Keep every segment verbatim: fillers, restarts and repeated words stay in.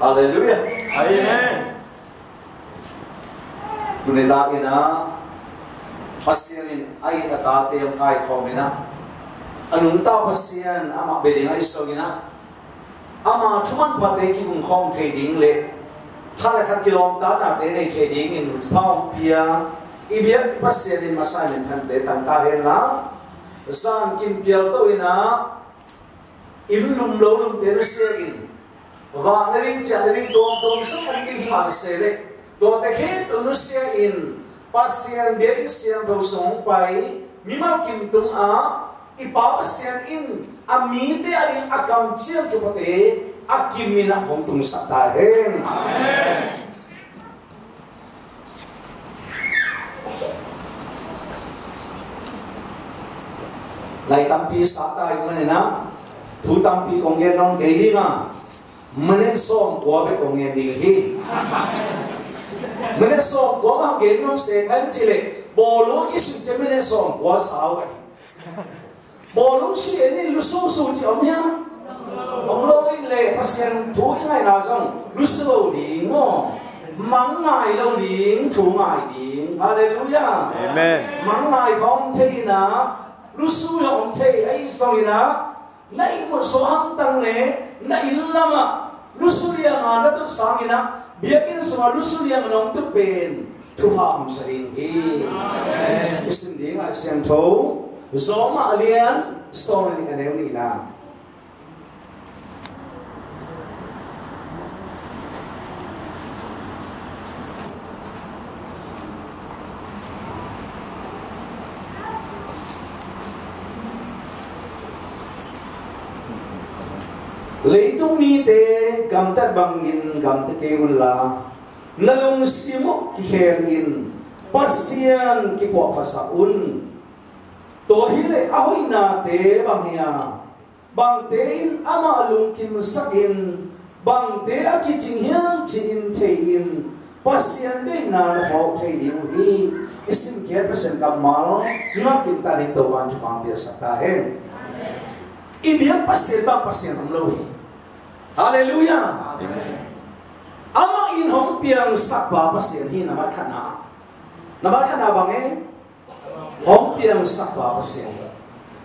Halleluiah. Amen. Tuni takin ah Pasian in a it a tate hong kaikhawm in ah, a nungta Pasian amah bia ding a it sawm in ah, ama thu manphate kibungkhawm thei ding le khat le khat kilawmtatnate nei thei dingin pha hong pia i biak Pasian in masa in minthangte tang ta hen la, zan kim pial to in ah, inn lum lo lumte nusia in, vak na ding ciah na ding tuamtuam sung om ding hi mah se le, tuate khempeuh nusia in Pasian biakinn siangtho sung hong pai mimal kim tungah i Pa Pasian in a mite a ding a kamciam thuphate a kim in ah hong tungsak ta hen. Amen. Lai tampi sa ta ing manin ah, thu tampi kong gen nuam kei ding a, minute sawmkua bek kong gen ding hi. Minute sawmkua bek gen nuam se ka him cih leh, bawlung a kisui ciang minute sawmkua sa uh ka hi. Bawlung sui en in lusu su cih om hiam? Om lo in le Pasian thu i ngaihna zong lusu lo ding maw? Mang ngai lo ding, thu ngai ding. Halleluiah. Amen. Mang ngai khawng om thei in ah, lusu lo om thei a it sawm in ah, na ihmut suah hamtang le na inn lamah lusu liang a na tut sang in ah, biakinn sungah lusu liang a nong tut pen thupha om sa ding hi. I sim ding Lai Siangtho, Rom a lian sawm le nih a neu nihna. Leitung mite gamtat bangin gamta kei unla, na lungsim uh kikhel in Pasian kipuahphatsak un. Tua hileh a hoihnate bang hiam? Bangte in amah lungkimsak in, bangte a kicing hiam ci-in thei-in, Pasian deihna na phawk thei ding uh hi. I simkhiat Pasian kammal ngakin ta ding Topa'n thupha piaksak ta hen. I biak Pasian bang Pasian om lo hi. Halleluiah. Amen. Amah in hong piangsak pa Pasian hi, nambat khatna. Nambat khatna bang e? Hong piangsak pa Pasian hi.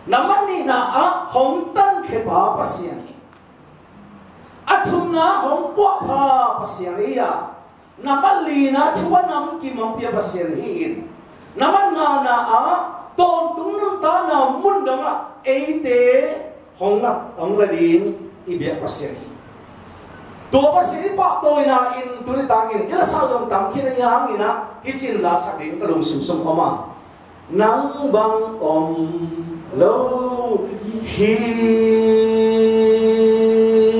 Nambat nihna ah hong tankhia pa Pasian hi. A thumna hong puahpha Pasian hi a, nambat lina thu a namkim hong pia Pasian hi in, nambat ngana ah tawntung nuntakna mun dongah eite hong la, hong la ding i biak Pasian hi. Tua Pasian i pahtawina in tuni tangin i lasak zong tam khin a, i hang in ah hicin lasak ding ka lungsim sung om a, nang bang om lo hi,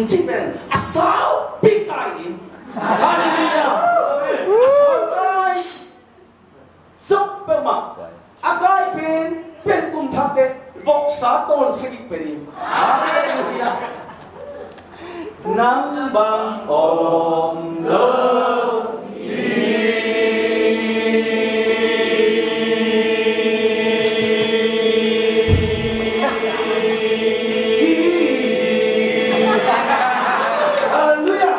ci pen a saupi kai ding. Halleluiah. A sau kai zop peuhmah. A kai pen, pen kum thak teh voksa tawn sagih pen hi. Halleluiah. Nang bang om lo hi. Halleluiah.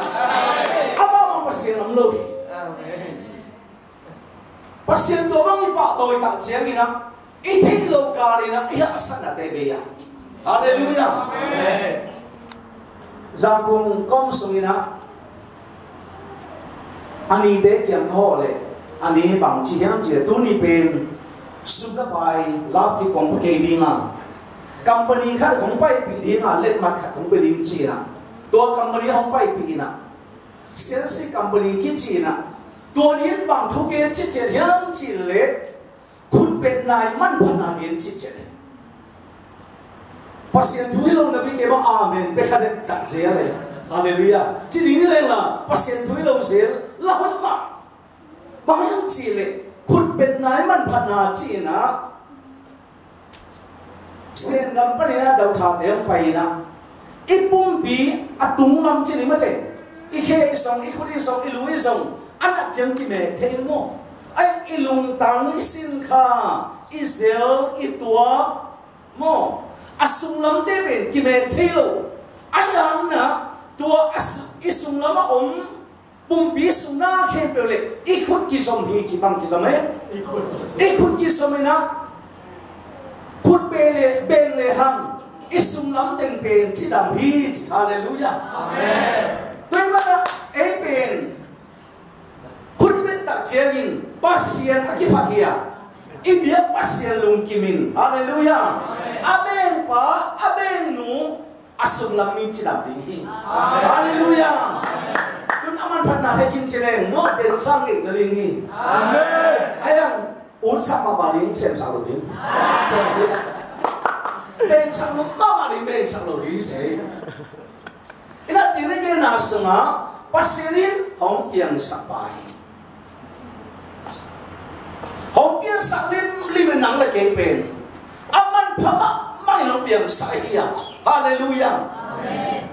Amah bang Pasian om lo hi. Amen. Pasian tua bang i pahtawi tak ciangin ah, i theih loh kalin ah i hahsatnate bei a. Halleluiah. Amen. Zangkong ka om sungin ah, a nite kiang ka hawh leh, a ni bang ci hiam cih leh, tuni pen sum le pai lap kik kong pia kei ding a, company khat kong paipih ding a, letmat khat kong pia ding ci-in ah, tua company hong paipih in ah, Chelsea company kici in ah, tua ni in bang thu gen ciciat hiam cih leh, khutbetna i manphatna gen ciciat hi. Pasian thu hi lo napi kei bang amen pia kha dektak zel e. Halleluiah. Ci ding hi leng la Pasian thu hi lo zel la hoih mah. Bang hiam cih leh, khutbetna i manphatna ci-in ah, Sengam panin ah dothate hong pai in ah, i pumpi a tung lam cih ni mate, i khe i song, i khut i song, i lu i song, a nat ciang kimek thei maw? Ai, i lungtang, i sinkha, i zel, i tuak maw, a sunglamte pen kimek thei lo. Ai, hang na Tua a su-, i sung lamah om pumpi sung na khempeuh le i khut kizom hi ci. Bang kizom e? I khut kizom. I khut kizom in ah khut beng le, beng le hang i sung lam teng pen cidam hi ci. Halleluiah. Amen. Tua ahih manin ah ei pen khut i bet tak ciangin Pasian a kiphat hi a, i biak Pasian lungkim in. Halleluiah. Amen. A bengpa, a bengnu, a sunglam mi cidam ding hi. Amen. Halleluiah. Tun a manphatna thei khin ci leng maw, den sang ngei ta ding hi. Amen. Ai ang, ut sak mahmah ding, sem sak lo ding. Sem ding. Beng sak lo mahmah ding, beng sak lo ding, sei. Ina tini kena sungah Pasian in hong piangsak pa hi. Hong piangsak limlim in nang le kei pen a manpha mahmah in hong piangsak hi a. Halleluiah. Amen.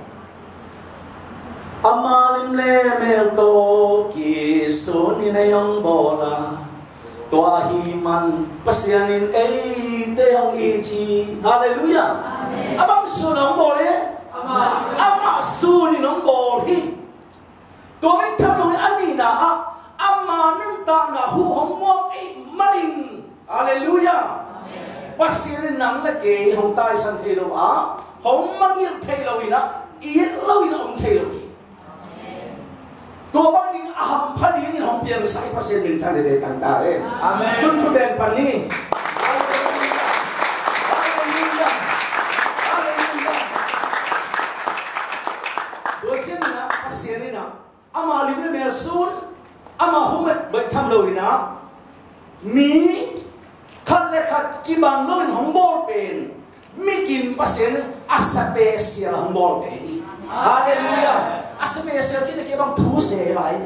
Ama lim le mel tawh kisun in ei hong bawl a, tua ahih man Pasian in eite hong it hi. Halleluiah. Amen. A bang sun hong bawl hi? Amah. Amah sun in hong bawl hi. Tua bek tham lo in a nihna ah ama nuntakna huh hong muak ahih manin, halleluiah, Pasian in nang le kei hong taisan thei lo a, hong mangngilh thei lo in ah, it lo in ah om thei lo hi. Tua bang ding a hampha dingin hong piangsak Pasian min thang dede tangta hen. Amen. Tun khut beng pan ni. Halleluiah. Halleluiah. Halleluiah. Tua ciangin ah Pasian in ah ama lim le mel sun, ama huh bek tham lo in ah, mi khat le khat kibang lo in hong bawl pen, mi kim Pasian a special a hong bawl pen hi. Halleluiah. A special khin a kibang thu se lai.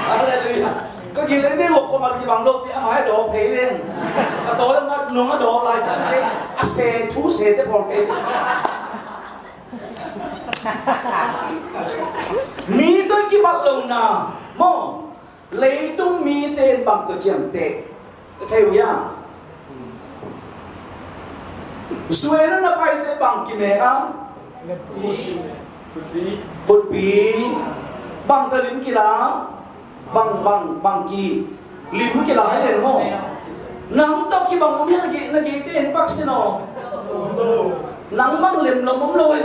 Halleluiah. Ka gil ei deuh kong a kibang lo pi ama a dawk phei ven. Ka tawi a ngat nong a dawk lai ciang kei a se thu se te bawl kei. Mi tawh kibat lohna maw? Leitung mite in bang tawh ciamteh? Ka thei uh hiam? Zuena na paite bang kimek a? Khutpi. Bang tawh lim kila? Bang, bang, bang ki lim kila hi ven maw? Nang tawh kibang om hiam, na gei, na geite in pak sin aw. Nang bang lem lom om lo hi.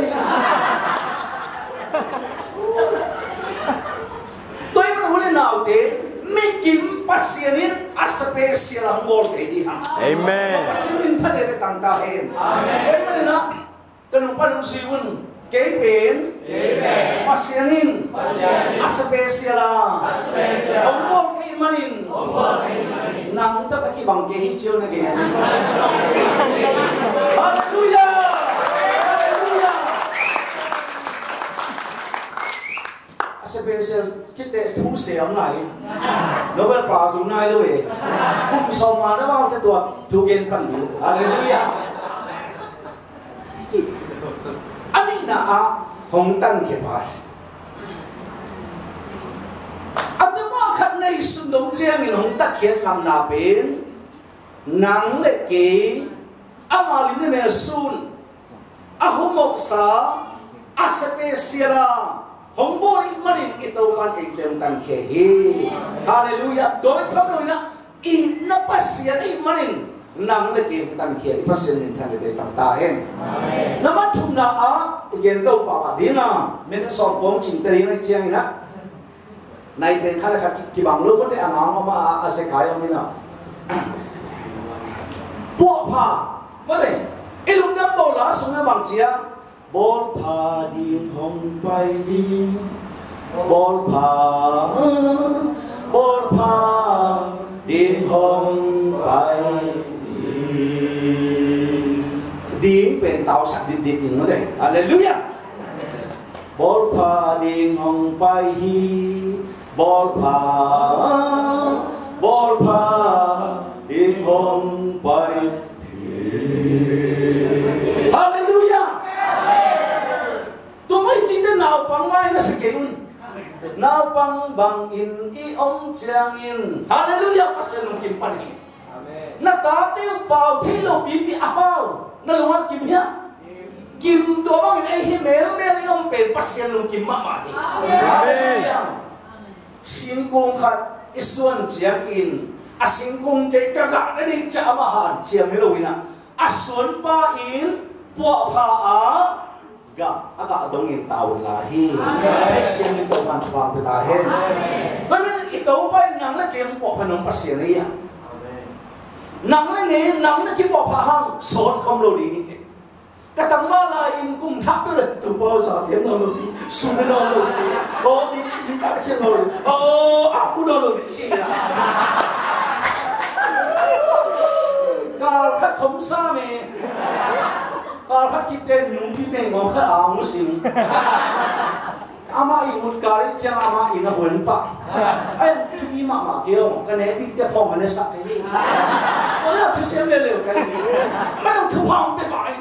Tua ahih manin u le naute, mi kim Pasian in a special a hong bawlte hi hang. Amen. Pasian min thang dede tangta hen. Amen. Tua ahih manin ah ka nungpan hong zi un, kei pen, kei pen Pasian in, Pasian in a special a, a special a hong bawl kei manin, hong bawl kei manin, nang tawh ka kibang kei hi ci uh na gei. Halleluiah! Halleluiah! A special khit teh thu se om lai. Nobel Prize zong nai lo e. Kum sawmnga na vang te tua thu gen pan lo. Halleluiah. A nihna ah hong tankhia pa hi. A tapa khat nei sung dong ciangin hong tatkhiat ngamna pen nang le kei ama lim le mel sun a humoksa, a special a hong bawl ahih manin i Topa'n eite hong tankhia hi. Halleluiah. Tua bek tham lo in ah, itna Pasian ahih manin nang le kei hong tankhia i Pasian min thang dede tangta hen. Amen. Number thumna ah i gen to pahpah ding a, minute sawm kong cingte ding ahih ciangin ah, nai pen khat le khat ki-, kibang lo mawk te, a ngang om a, a zekai om in a. Puahpha mawk te, i lungdam bawl la sungah bang ci a, bawlpha ding hong pai ding. Bawlpha, bawlpha ding hong pai ding. Ding pen tausak ditdit ding mawk te. Halleluiah. Bawlpha ding hong pai hi. Bawlpha, bawlpha ding hong pai hi. Halleluiah. Tua mah i cihte naupang ngai na sa kei un. Naupang bangin i om ciangin, halleluiah, Pasian lungkim pan hi. Amen. Na tate uh pau thei lo pipi a pau, na lungah kim hiam? Kim tua bangin ei hi melmel i om pen Pasian lungkim mahmah hi. Amen. Hallelujah. Singkung khat i suan ciangin a singkung kei ka gah na ding ciah amah hanciam hi lo in ah, a suanpa in puahpha a gah, a gah dongin tau in la hi. Amen. Pasian in Topa'n thupha hong pia ta hen. Amen. Tua manin i Topa in nang le kei hong puahpha nuam Pasian hi a. Amen. Nang le kei, nang na kipuahpha hang sawt khawm lo ding hi teh. Ka tang mah lai-in kum thak peuh le Topa aw, za tiam nawn lo ding, sum nawn lo ding, aw, mi si mi tak khiat nawn lo ding, aw, a ku nawn lo ding ci a. Kal khat khom sa me. Kal khat kip teh nupi mengmawng khat a hong sim. Amah i ut kal i ciang amah i na huan pah. Ai, thupi mahmah kei aw, ka ne bik te phawng a ne sak kei hi. Aw, thusiam leuleu kei hi. Amah nang thupha hong pia pah hi.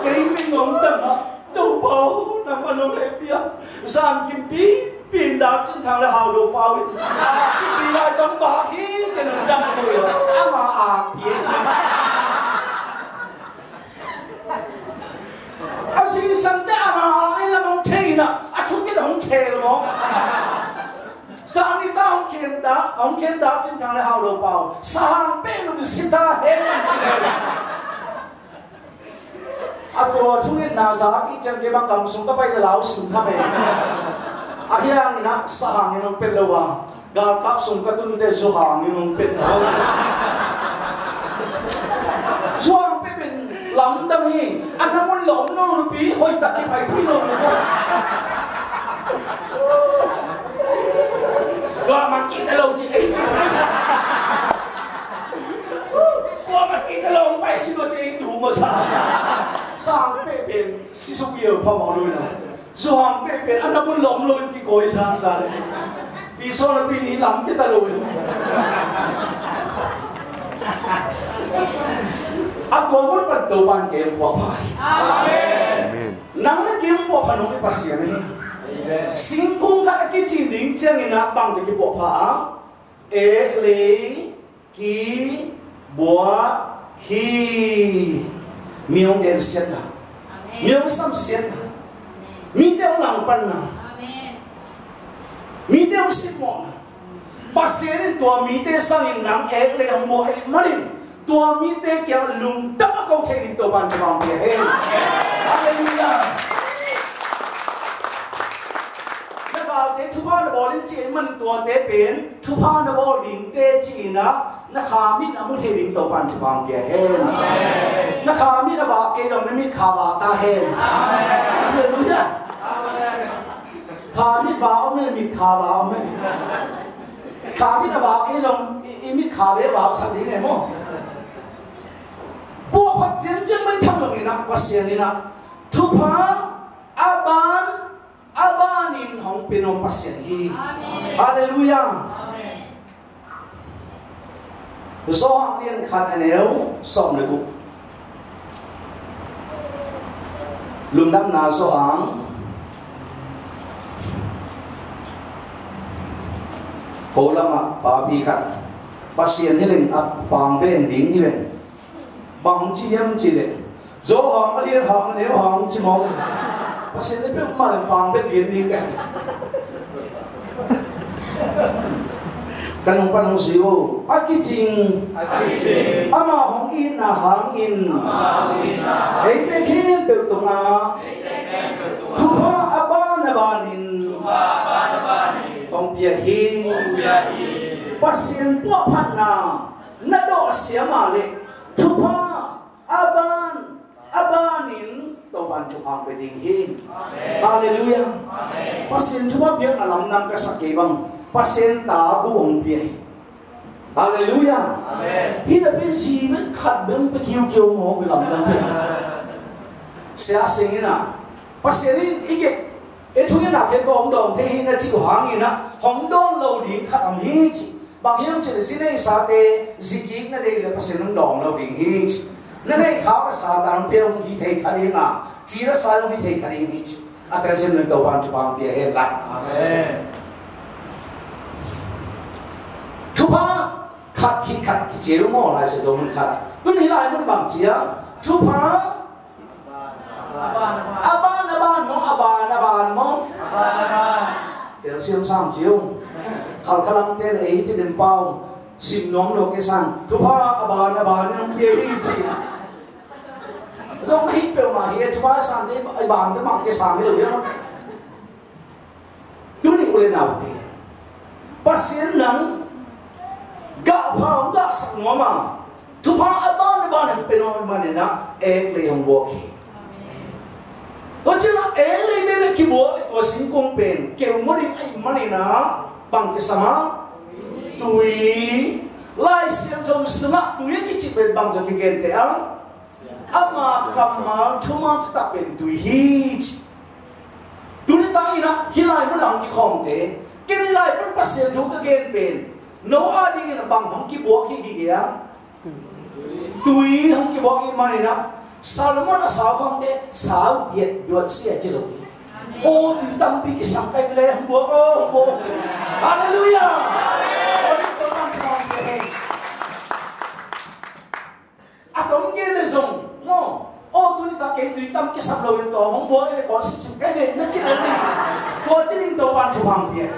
Kei mengmawng tang a, Topa aw, nangmah nong hehpih a. Zan kim pi, pi in Dal Cin Thang le Hau Do Pau in. Pi lai tang bak hi, ciang nong dam ko hi a. Amah a pi hi. A zingsang teh a na hangin lam hong thei in ah, a thukit hong khel mawk. Zan ni ta hong khem ta, hong khem ta, Cin Thang le Hau Do Pau. Sa hang peh nung si ta hen, ci hen. A tua thukitna za kik ciang kei bang gam sung ka pai le lau sim thang e. Ahi hangin ah sa hangin hong pet lo a. Galkap sung ka tun teh zu hang in hong pet. Zu hang pet pen lamdang hi. A na mun lawm lo nupi hoih tak kipai thei lo nupi. Kuamah kihta lo ci ei tu masa. Kuamah kihta lo hong pai si lo ci ei tu masa. Sa hang pet pen si suk yo pha mawk lo na. Zu hang pehpeh a na mun lawm lo in kikawi sansan. Pi Saul a pi ni lam kei ta lo in. A tua mun pan Topa'n kei hong puahpha hi. Amen. Nang le kei hong puahpha nong hi Pasian hi. Amen. Singkung khat a kicin ding ciangin ah bang tawh kipuahpha a, ek lei ki buah hi. Mi hong gensiatna. Amen. Mi hong samsiatna. Amen. Mite hong langpanna. Amen. Mite hong sipmawhna. Pasian in tua mite sangin nang ek lei hong buah ahih manin tua mite kiang lungdam a ko thei ding Topa'n thupha hong pia hen. Amen. Halleluiah. Na galte thupha na bawl in ci ahih manin tuate pen thupha na bawl dingte ci-in ah na kha mit a mu thei ding Topa'n thupha hong pia hen. Amen. Na kha mit a vak kei zong na mit kha vak ta hen. Amen. Halleluiah. Amen. Kha mit vak om hen, mit kha vak om hen. Kha mit a vak kei zong i, i mit kha ve vak sak ding e maw. Puahphat ciangciang mah tham lo in ah Pasian in ah thupha a ban a banin hong pia nuam Pasian hi. Amen. Halleluiah. Amen. Johan lian khat a neu sawm le guk. Lungdamna Johan. Ko lamah papi khat Pasian hi leng a pang pen ding hi leng. Bang ci hiam cih leh Johan a lian hang a neu hang ci mawk. Pasian le peuhmah le pang bek lian ding ka. Ka nung pan hong si uh. A kicing. A kicing. Amah hong itna hangin. Amah hong itna hangin. Eite khempeuh tungah. Eite khempeuh tungah. Thupha a ban a banin. Thupha a ban a banin. Hong pia hi. Hong pia hi. Pasian puahphatna na dawh siam a leh thupha a ban, a banin Topa'n thupha hong pia ding hi. Amen. Halleluiah. Amen. Pasian thupha piakna lamdang ka sak kei bang Pasian ta bu hong pia hi. Halleluiah. Amen. Hih na pen si bek khat bek hong pia kiukiu maw, lamdang pen. Sia Sing in ah Pasian in i gek, e, thu in ah khen bawng dawng thei hi na cih uh hangin ah hong dawn lo ding khat om hi ci. Bang hiam cih leh zi neihsate zi kik na deih leh Pasian hong dawng lo ding hi ci. Na neih khak leh Satan hong pia hong hi thei kha ding a, ci leh sa hong hi thei kha ding hi ci. A telsiam ding Topa'n thupha hong pia hen la. Amen. Thupha khat khit khat kici uh maw, Lai Siangtho mun khat ah. Tuni lai mun bang ci a, Thupha a ban a ban maw, a ban a ban maw? Telsiam sam ci uh. Khalkhalam ten ei ti den pau. Sim nuam lo kei san. Thupha a ban a ban in hong pia hi ci. Zong hi peuhmah hi, thupha a san te, a ban te mah kei sang hi lo hi a. Tuni u le naute, Pasian nang gah pha hong gahsak nuam a, thupha a ban a ban in pe nuam manin ah, ek lei hong buak hi. Tua ciangin ah ek lei bek a kibuak leh tua singkung pen keu maw ding ahih manin ah, bang kisam a? Tui. Lai Siangtho sungah tui a kicih pen bang tawh kigente a? Ama kammal thuman thutak pen tui hi ci. Tuni takin ah hih lai mun a hong kikhawmte, ken hih lai mun Pasian thu ka gen pen no a dingin ah bang hong kibuak hi gige a? Tui hong kibuak hi manin ah Solomon a saukhawmte sau diat duat sia ci lo hi. Aw, tui tampi kisam kai le hong buak aw, hong buak ci. Halleluiah. Aw, tui tampi kisam kai le hong buak aw. A tawm gen le zong maw? Aw, tuni tak kei tui tam kisam lo in tawm hong buak e, kawl sipsip kai le na ci le ni. Tua ci ding Topa'n thupha hong pia.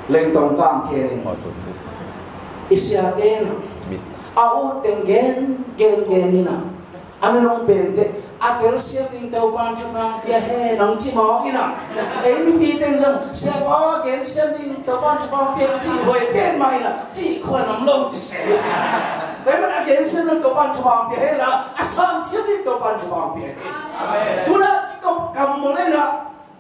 Lengtong kam khen in. I siate in a ut teng gen gen gen in a A nunung pente a telsiam ding Topa'n thupha pia hen hong ci mawk in a. Ei mipi teng zong siapa a gensiam ding Topa'n thupha pia hen ci huai pen mah in a, ci khua nam lo ci se. Tua ahih manin a gensiam ding Topa'n thupha pia hen la, a sangsiam ding Topa'n thupha pia hen. Tuna kikop kam mawk in a,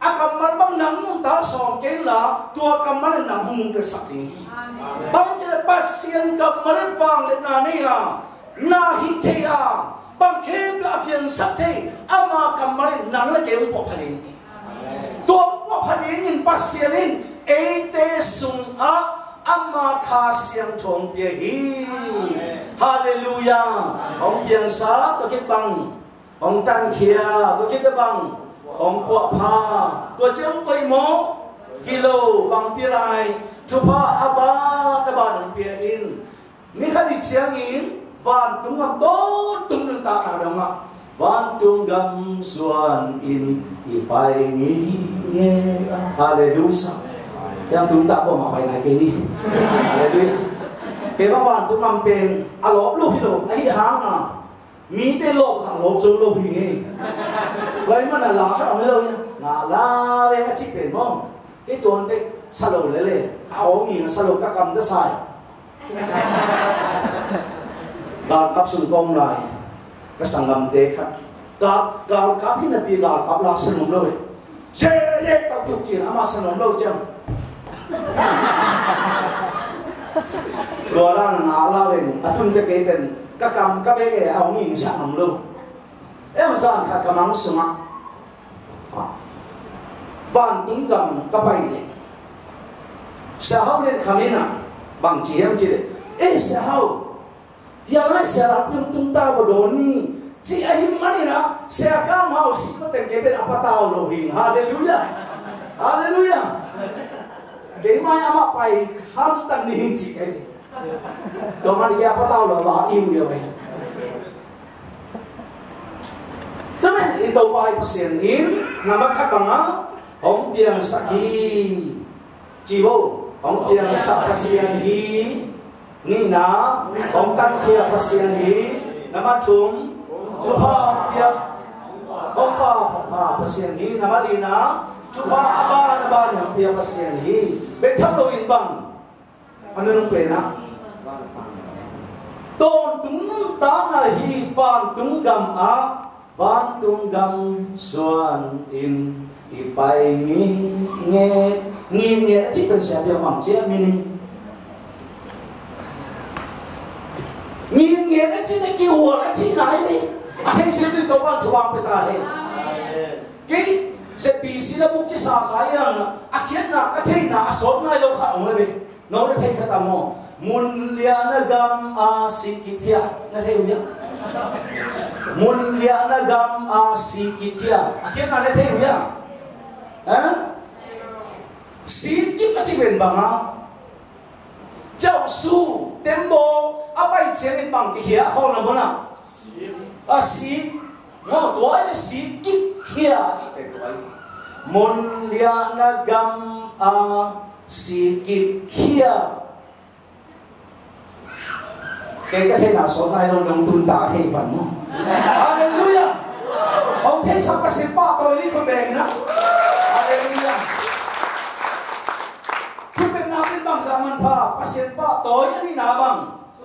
a kammal bang nang nuntak sawm kei inla, tua kammal in nang hong nuntaksak ding hi. Bang ci le Pasian kammal in vangliatna nei a, na hih thei a, bang khempeuh a piangsak thei, ama kammal in nang le kei hong puahpha ding hi. Tua hong puahpha dingin Pasian in eite sungah ama Kha Siangtho hong pia hi. Halleluiah. Hong piangsak, tua khit bang hong tankhia, tua khit bang hong puahpha, tua ciang poimawh hi lo, bang pia lai, thupha a ban a ban hong pia in. Ni khat ni ciangin vantung gam tawntung nuntakna dongah vantung gam zuanin i pai ngitnget. Halleluiah. Yang tung tak ko ma pai nai kei ni. Halleluiah. Kei bang vantung gam pen a lawp lo hi lo, ahi hang a mite lawp zah lawp zo lo hi ngei. Tua ahih manin a la khat om hi lo hi a, ngah la veng a cih pen maw? Kei tuan bek sa lo lele, a awng ing a sa lo ka kam ka sai. Galkap sung kawm lai ka sanggamte khat, gal, galkap hi napi galkap lak sa nuam lo hi. Se ye tau tuk cin ama sa nuam lo ciang. Tua dan a ngah la veng a tun te kei pen ka kam ka bek e a hong ing sa nuam lo. Em zan khat ka mang sungah vantung gam ka pai leh Sia Hau lian kham in a bang ci hiam ci leh, eh Sia Hau, hia lai Sia Lam Piang tung ta ko dawn ni ci ahih manin a, Sia Kam Hau si ko teng kei pen a patau lo hi. Halleluiah. Halleluiah. Kei mai amah pai hamtang ni hi ci kei. Tua man kei a patau lo ba i uh ia ve. Tua man i Topa i Pasian in na ma khat bang a hong piangsak hi. Ci vo, hong piangsak Pasian hi. Nihna, hong tankhia Pasian hi. Na ma thum, thupha hong pia, hong pa, pa Pasian hi. Na ma lina, thupha a ban a ban hong pia Pasian hi. Bek tham lo in bang a nunung pen ah tawntung nuntakna hi. Vantung gam ah vantung gam zuanin i pai ngitnget. Ngitnget a cih pen sia piang bang ci a meaning? Ngitnget a cih pen kihual a cih nai ni. A theisiam ding Topa'n thupha pia ta hen. Kei Z B C na buk kisasa hiang a khiatna ka theihna a sawt nai lo khat hong le ve. No na thei khat a maw? Mun liahna gam a sikkip khia na thei uh hiam? Mun liahna gam a sikkip khia a khiatna na thei uh hiam? Eh? Sikkip a ci pen bang a Ciauhsu, tembaw a pai ciangin bang kikhia, khawng na mun ah, a sik. Maw, tua i sik kipkhia ci pen tua i. Mun liahna gam a sik kipkhia. Kei ka theihna sawt nai lo, nong tun ta thei pan maw. Halleluiah. Hong theisak Pasian pahtawi ni, khut beng in ah. Halleluiah. Khut beng na pen bangzah manpha, Pasian pahtawi a nihna bang.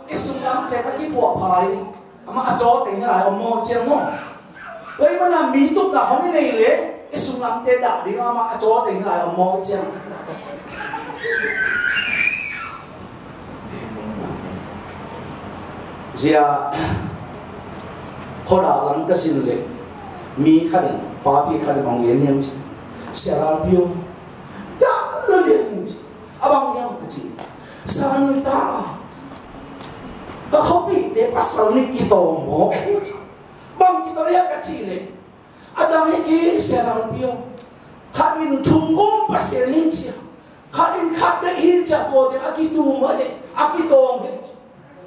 I sunglamteh ka kipuahpha i. Amah a caw teng hi lai om maw ciang maw. Tua ahih manin mi tupna hong i nei leh i sunglamteh dah ding, amah a caw teng hi lai om maw ciang. Zia, khuadah lam ka sin leh mi khat in, papi khat in hong gen hiam ci. Sia Lalpi aw, dah lo liang ci. A bang hiam ka ci. Sangta, ka khuapihte pasal nih kitawng mawk. Bang kitawng hiam ka cih leh, a dang hi kei, Sia Lalpi aw. Khat in thumgawm pasal hi ci a, khat in khat bek hi ci a, kua teng a kitum hi, a kitawng hi.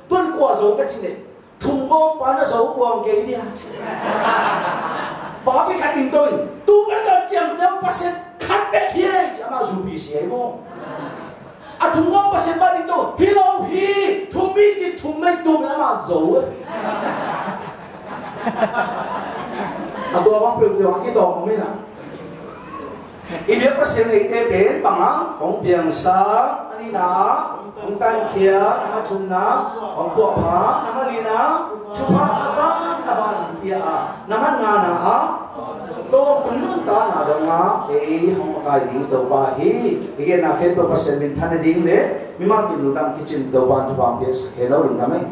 Tuan kua zo ka cih leh, thumgawmpa na zo buang kei dia ci. Papi khat ding to in, tu kan kan ciamteh pasal khat bek hi ci, amah U P C hi maw. A thumgawm pasal mah ding to, hi lo hi, thum mi ci, thum mei tum in amah zo. A tua bang peuh tua kitawng om in ah. I biak Pasian eite pen bang a hong piangsak, a nihna, hong tankhia, nang a thumna, hong puahpha, nang a lina, thupha a ban a ban hong pia a, nang a ngana a, tawm tung nuntakna dong a, ei hong makai ding Topa hi. I genna khempeuh Pasian minthan a ding le mimal kim lungdam kicin, Topa in thupha hong piaksak hen aw, lungdam ei.